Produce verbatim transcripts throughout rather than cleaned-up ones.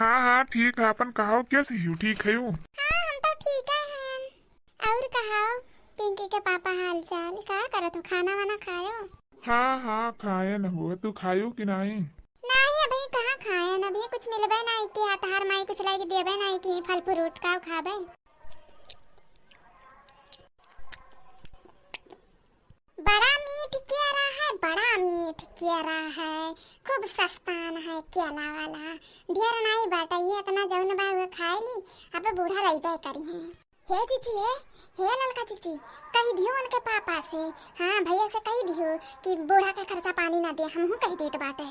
हाँ, हाँ, ठीक है। अपन कहो, कैसी हो? ठीक है हो? हाँ, हम तो ठीक है हैं। और कहो, पिंकी के पापा हाल चाल का करत हो? खाना वाना खायो? हाँ, हाँ, खाए न हो। तू खायो कि नहीं? नहीं, अभी कहाँ खाए न, अभी कुछ मिलबे नहीं कि तहार माई कुछ लाइके देबे नहीं कि फल फ्रूट का खाबे। बड़ा मीठ केरा है, बड़ा मीठ केरा है, खूब सस्तान है केला वाला। ढेर नाई बाटे, ये इतना जौन बा उहे खाए ली, अब बूढ़ा लइबे करी हैं। हे जीजी, हे, हे ललका जीजी, कही दियो उनके पापा से, हाँ, भैया से कही दियो कि बूढ़ा का खर्चा पानी ना दे, हमहू कही देत बाटे।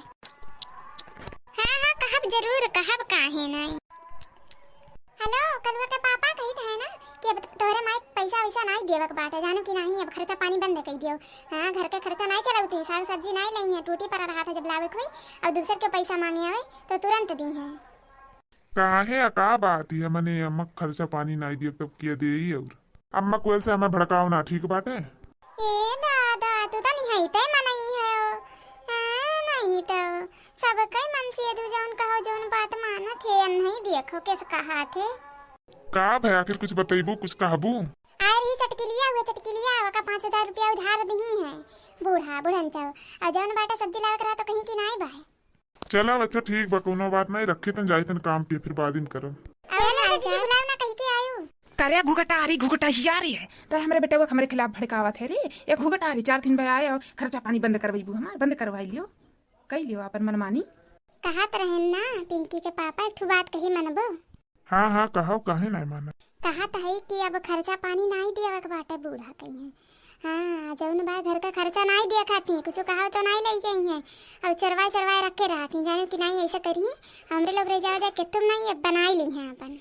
हाँ, हाँ, कहब जरूर, कहब काहे नहीं। हेलो, कलुआ के पापा कहित है ना कि अब तोहरे माई पैसा वैसा नाई देवक बाटे, जानो कि नहीं, अब खर्चा पानी बंद कई दियो। हाँ, घर के खर्चा नाई चलौती, साग सब्जी नाई लई है, टूटी पड़ा रहा था जब लावे कोई, और दूसर के पैसा मांगे आवे तो तुरंत दी है। काहे, आ का बात है, मने अम्मा खर्चा पानी नाई दियो तब किया दे ही और अम्मा कोयल से हमें भड़काओ ना, ठीक बाटे? ए दादा, तू तो निहाइते मनई है ओ। हाँ, नहीं तो सब कई मन से दू जौन कहो, जौन बात मानत है, अब नहीं देखो कैसे कहा थे। का भय, आखिर कुछ बतैबू, कुछ कहबू? आ रही चटकिलिया हुए, चटकिलिया ओका पाँच हजार रुपया उधार दिही है बूढ़ा, बुढ़न चाहो। और जौन बाटा सब्जी लावे के रहा तो कहीं कि नाई बाहे। चला, अच्छा ठीक बा, कोनो बात नहीं, रखे तन जाई तन काम पे, फिर बाद में करब। अरे लाला जी, बुलाओ ना, कहीं के आयो। करे घुघटारी, घुघटहिया रे, तै हमरे बेटवा के हमरे खिलाफ भड़कावत है रे। एक घुघटारी, चार दिन बे आए और खर्चा पानी बंद करवाईबू हमार, बंद करवाई लियो, कई लियो आपन मनमानी। कहत रहन ना पिंकी के पापा, एक ठो बात कही मनबो? हाँ, हाँ, कहो, काहे नाई मानब? कहत है कि अब खर्चा पानी नाई देवे के बाटे, बूढ़ा कही है। हाँ, जौन बा घर का खर्चा नाई दिया खाती, कुछ कहा तो नाई लई गई है। अब चरवाए चरवाए रख के रहती, जाने कि नाई ऐसा करी, हमरे लोग रह जाओ जा, के तुम नाई अब बनाई ली हैं अपन।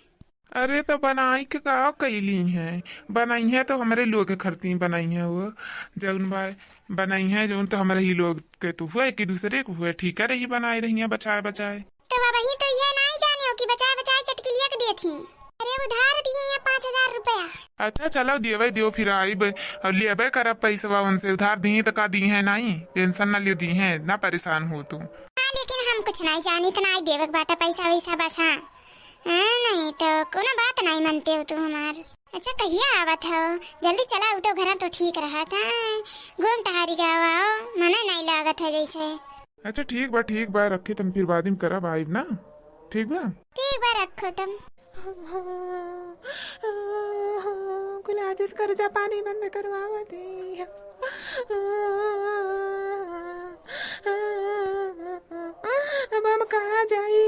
अरे तो बनाई के का कैली हैं, बनाई है तो हमरे लोग के खर्ची बनाई है वो, जौन बा बनाई है जौन तो हमरे ही लोग के तो हुए कि दूसरे को हुए, ठीक है रही बनाई रही है बचाए बचाए। तो अब ही तो ये नाई जाने हो कि बचाए बचाए चटकिलिया के देत ही। अरे उधार दिए हैं पाँच हजार रुपया। अच्छा चलो देवे दियो, फिर आइब और लेबे करब पैसवा उनसे, उधार दिए तो का दिए हैं नाई, टेंशन ना लियो दिए हैं, ना परेशान हो तू। हाँ लेकिन हम कुछ नाई जानी तो नाई देवे के बाटा पैसा वैसा बस। हाँ, हाँ, नहीं तो कोनो बात नाई मानते हो तू हमार। अच्छा कहिया आवत हो? जल्दी चला, उ तो घरा तो ठीक रहत है, घूम टहरी जाओ, आओ, मना नाई लागत है जैसे। अच्छा ठीक बा, ठीक बा, रखे तन फिर बाद में करब आइब ना, ठीक बा? ठीक बा, रखो तुम। कुल आज से कर्जा पानी बंद करवावा दे। अब हम कहाँ जाई,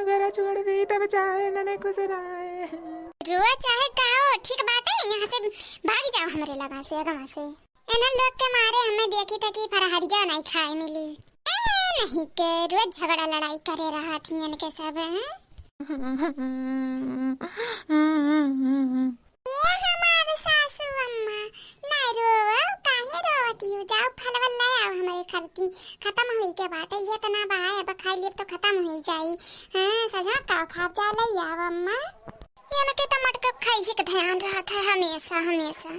घर छोड़ दे तब जाए नने कुछ राय। रुआ चाहे कहो, ठीक बाटे, यहाँ से भाग जाओ हमरे लगा से, अगवा से। एना लोग के मारे हमें देखी था कि फरहरिया नहीं खाए मिली। ए, नहीं के रोज झगड़ा लड़ाई करे रहत हियन के सब, हैं? ये हमार सासू अम्मा, ना रोवो, काहे रोवत हो? जाओ फलवल ले आओ हमरे खरती, खत्म होई के बाटे, ये तना बा, अब खाई लेब तो खत्म होई जाई। हाँ, सजा का खाब जा ले आओ अम्मा। ये न के तो मटका खाई के ध्यान रहत है हमेशा, हमेशा।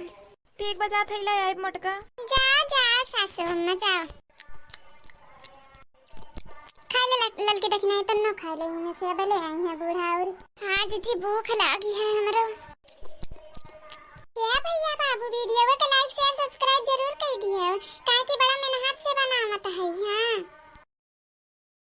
ठीक बा, जा थैला आइब मोटका। जा, जा, सासू अम्मा, जाओ। खा ले ल-, ललकी दखिना, तन्नो खा ले, इनमें से अब ले आई हैं बूढ़ा और। हाँ, जीजी, भूख लागी है हमरो। ए भैया बाबू, video के like, share, subscribe जरूर कर दियो, काहे कि बड़ा मेहनत से बनावत है, हाँ।